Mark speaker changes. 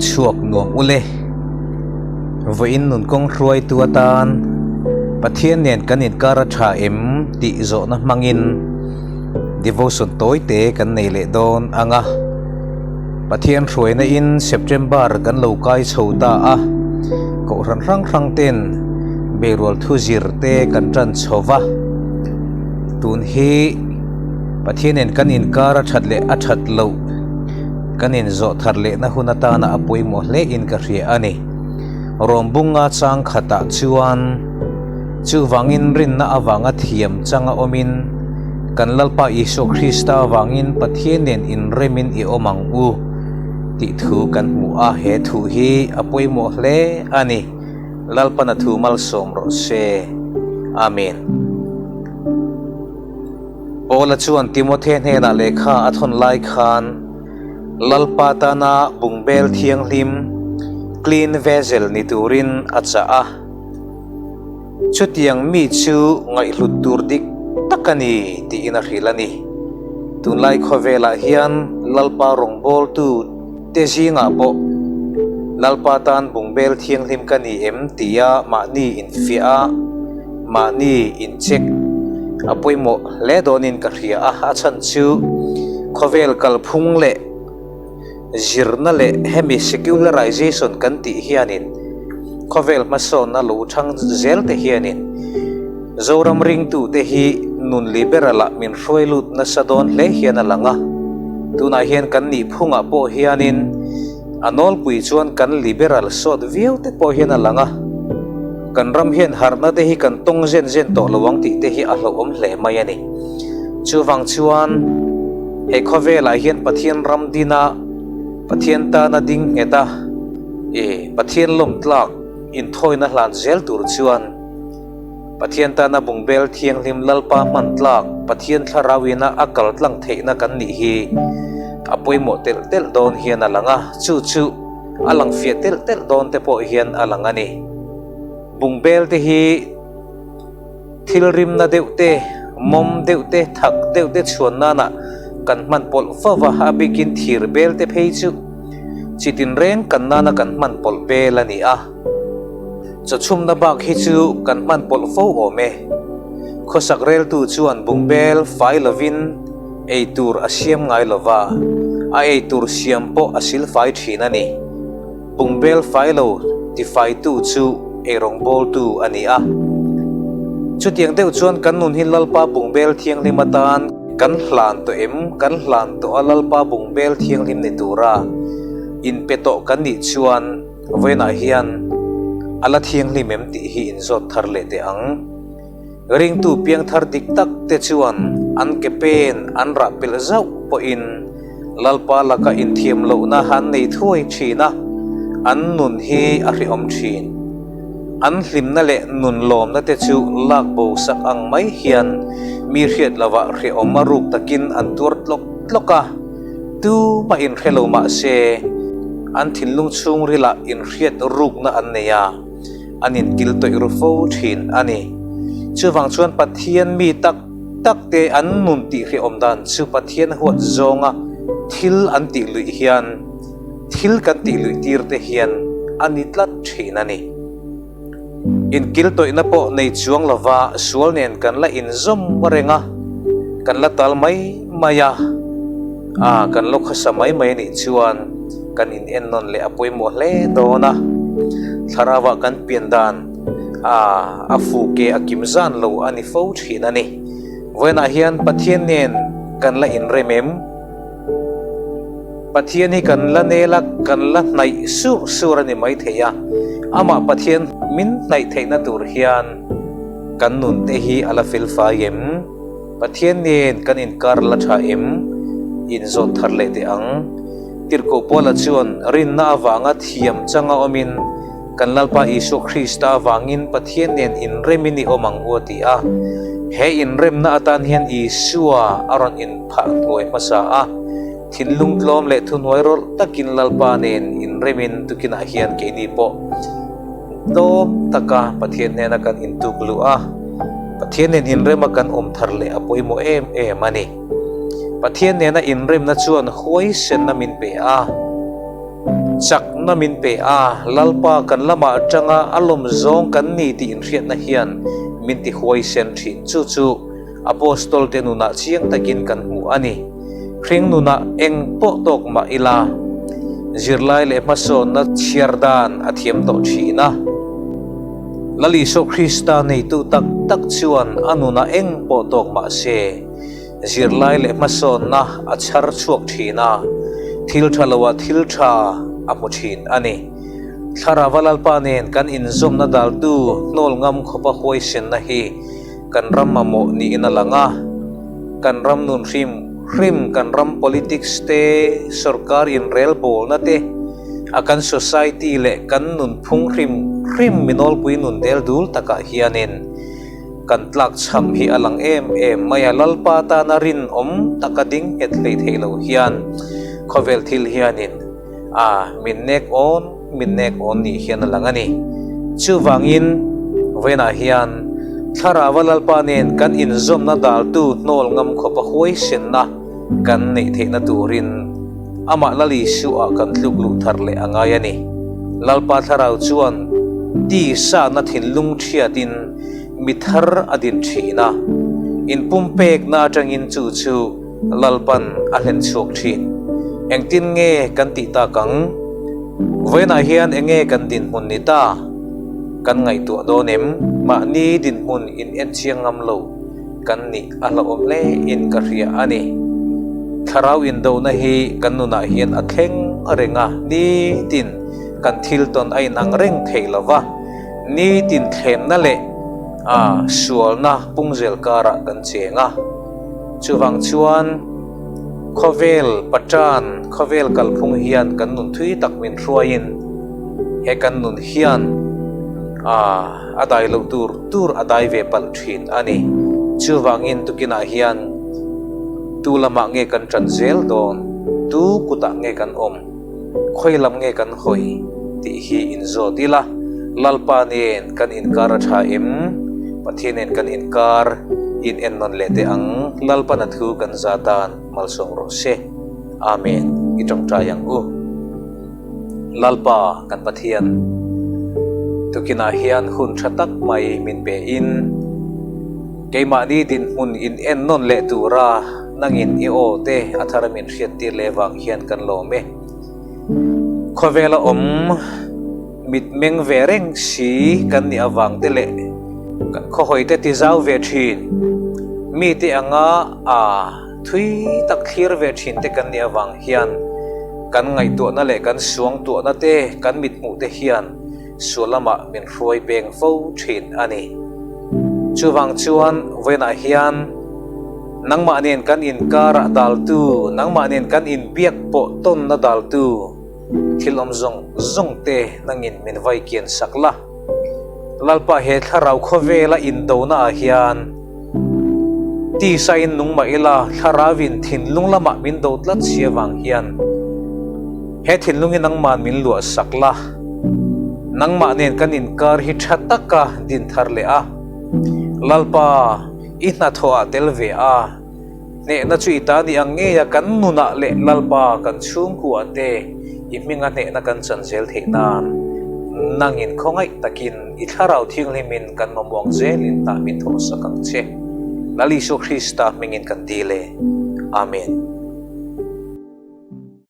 Speaker 1: chhuak nuam ule. Vawiin nun kawng hruaitu atan Pathian nen kan inkar a tha em tih zawhna hmangin devotion tawi te kan nei leh dawn ang a. Pathian hruaina in September kan lo kai chho ta a, kohhran hrang hrang ten beirual thu zir te kan tan chho va. Tun hi Pathian nen kan inkar a that leh a that loh kan inzawh thar lehna hun atana a pawimawh hle in ka hria a ni. Rawmbunga chang khatah chuan chuvangin rinna avanga thiam changa awmin kan Lalpa Isua Krista avangin Pathian nen inremin i awm ang u tih thu kan hmu a, he thu hi a pawimawh hle a ni. Lalpana thu malsawm rawh se. Amen. Paula chuan Timothe hnenah lehkha a thawn lai khan Lalpa tana bungbel thianghlim, clean vessel, ni turin a chah a. Chutiang mi chu ngaihhlut tur dik tak a ni tiin a hrilh a ni. Tunlai khawvelah hian Lalpa rawngbawltu te zingah pawh Lalpa tan bungbel thianghlim ka ni em tia mahni infiah a, mahni incheck a pawimawh hle dawnin ka hria a, a chhan chu khawvel kalphung leh zirna leh hemi secularization kan tih hianin khawvel hmasawnna lo thang zel te hianin Zoram ringtute hi nun liberal ah min hruai lut nasa dawn hle hian a lang a, tunah hian kan nihphungah pawh hianin a nawlpui chuan kan liberal sawt viau te pawh hian a lang a, kan ram hian harhna te hi kan tawng zen zen tawh lo ang tih te hi a hlauhawm hle mai a ni. Chuvang chuan he khawvelah hian Pathian ram dina Pathian tana ding nghet a, e Pathian lawmtlak inthawina hlan zel tur chuan, Pathian tana bungbel thianghlim Lalpa hman tlak Pathian thlarau ina a kal tlang theihna kan nih hi a pawimawh telh telh dawn hian a lang a, chu chu a lang fiah telh telh dawn te pawh hian a lang a ni. Bungbel te hi thil rimna deuh te, mawm deuh te, thak deuh te chhuan nana kan hman pawlh fo va, a bikin thir bel te phei chu chi tinreng kan nana kan hman pawlh bel a ni a. Chawchhumna bak hi chu kan hman pawlh fo awm e. Khawsak reltu chuan bungbel fai lovin ei tur a siam ngai lova, a ei tur siam pawh a sil fai thin a ni. Bungbel fai lo tifaitu chu eirawngbawltu a ni a. Chutiang deuh chuan kan nun hi Lalpa bungbel thianghlim atan kan hlan tawh em? Kan hlan tawh a Lalpa bungbel thianghlim ni tura inpe tawh kan nih chuan, Vawiinah hian a la thianghlim em tih hi inzawt thar leh teh ang. Ringtu piangthar dik tak te chuan an ke pen an rah pelh zauh pawhin Lalpa laka inthiam lohna an nei thuai thin a, an nun hi a hrehawm thin. An hlimna leh nun lawmna te chu lak bo sak ang mai hian mi hriat lovah hrehawm a ruk takin an tuar tlawk tlawk a. Tumah inhre lo mah se, an thinlung chhungrilah inhriat rukna an nei a, an inkil tawih ru fo thin a ni. Chuvang chuan Pathian mi tak tak te an nun tihhrehawm dan chu Pathian huat zawnga thil an tih luih hian thil kan tih luih tir te hian a ni tlat thin a ni. Inkil tawihna pawh nei chuang lova sual nen kan la inzawm reng a, kan la tal mai mai a, a kan lo khasa mai mai anih chuan kan in ennawn leh a pawimawh hle dawn a, thlarau ah kan pian dan a a fu ke a kim zan lo a ni fo thin a ni. Vawiinah hian Pathian nen kan la inrem em? Pathian hi kan la nel a, kan la hnaih sur sur a ni mai thei a, amah Pathian min hnaih theihna tur hian kan nun te hi a la fel fai em? Pathian nen kan inkar la tha em? Inzawt thar leh teh ang. Tirhkoh Paula chuan rinna avanga thiam changa awmin Kan Lalpa Isua Krista avangin Pathian nen inremin i awm ang u a ti a. He inremna atan hian Isua a rawn inphah hnuai hmasa a. Thinlung tlawm leh thuhnuai rawlh takin Lalpa nen inremin tukinah hian keini pawh tlawm taka Pathian hnena kan intuk luh a, Pathian nen inrema kan awm thar leh a pawimawh em em a ni. Pathian nena inremna chuan huaisenna min pe a. Chakna min pe a, Lalpa kan lamah atanga a lawm zawng kan ni tih inhriatna hian min ti huaisen thin. Chu chu Apostol te nunah chiang takin kan hmu a ni. Hring nunah eng pawh tawk mah ila, zirlai leh hmasawnna chhiar dan a thiam tawh thin a. Lal Isua Krista neitu tak tak chuan a nunah eng pawh tawk mah se, Zirlai leh hmasawnna a chhar chhuak thin a, thil tha loah thil tha a hmu thin a ni. Thlarava Lalpa nen kan inzawmna daltu hnawl ngam khawpa huaisenna hi kan ram mamawh niin a lang a. Kan ram nun hrim hrim, kan ram politics te, sorkar inrelbawlna te, a kan society leh kan nunphung hrim hrim minawlpui nun del dul takah hianin Kan tlak chham hi a lang em em mai a, Lalpa tana rinawm taka ding nghet hlei thei lo hian khawvel thil hianin a min nek awn min nek awn nih hian a lang a ni. Chuvangin vawiinah hian Thlarauva Lalpa nen kan inzawmna daltu hnawl ngam khawpa huaisenna kan neih theihna turin amah Lal Isua kan tluk luh thar leh a ngai a ni. Lalpa Thlarau chuan tisa-na thinlung thiatin Mi thar a din thin a, inpumpekna atangin chu chu Lalpan a hlen chhuak thin. Engtin nge kan tih tak ang? Vawiinah hian enge kan dinhmun ni ta? Kan ngaihtuah dawn em? Mahni dinhmun in en chiang ngam lo kan nih a hlauhawm hle in ka hria a ni. Thlarau indona hi kan nunah hian a thleng reng a, nitin kan thil tawn a inang reng thei lo va. Nitin thlenna leh a sualna pungzel karah kan cheng a. Chuvang chuan khawvel patan, khawvel kalphung hian kan nun thui tak min hruaiin he kan nun hian a a dai loh tur tur a dai ve palh thin a ni. Chuvangin tukinah hian tu lamah nge kan tan zel dawn, tu kutah nge kan awm? Khawi lam nge kan hawi tih hi inzawt ila, Lalpa nen kan inkar a tha em? Pathian nen kan inkar in en nawn leh teh ang, Lalpan a thu kan za tan malsawm rawh se. Amen. I tawngtai ang u. Lalpa kan Pathian, tukinah hian hun tha tak mai min pe in, Keimahni dinhmun in en nawn leh tura nangin i aw te a thar min hriattir leh vang hian kan lawm e. Khawvela awm mitmeng ve reng si kan nih avang te leh kan khawhawi te ti zau ve thin, mite anga a thui tak thlir ve thin te kan nih avang hian kan ngaihtuahna leh kan suangtuahna te kan mithmuh te hian Sual lamah min hruai peng fo thin a ni. Chuvang chuan vawiinah hian nangmah nen kan inkarah daltu, nangmah nen kan inbiak pawh tawnna daltu thil awm zawng zawng te nangin min vai kian sak la. Lalpa he thlarau khawvela indonaah hian Tisain nung mah ila, thlarauin thinlung lamah min do tlat si avang hian he thinlungin nangmah min luah sak la, nangmah nen kan inkar hi tha taka din thar leh a, Lalpa i hnathawhah tel ve a, hnehna chu i ta ni ang ngei a, kan nunah leh Lalpa kan chhungkuah te i hminga hnehna kan chan zel theih nan nangin khawngaih takin I thlarau thianghlimin kan mamawng zelin tah min thawhsak ang che. Lal Isua Krista hmingin kan dil e. Amen.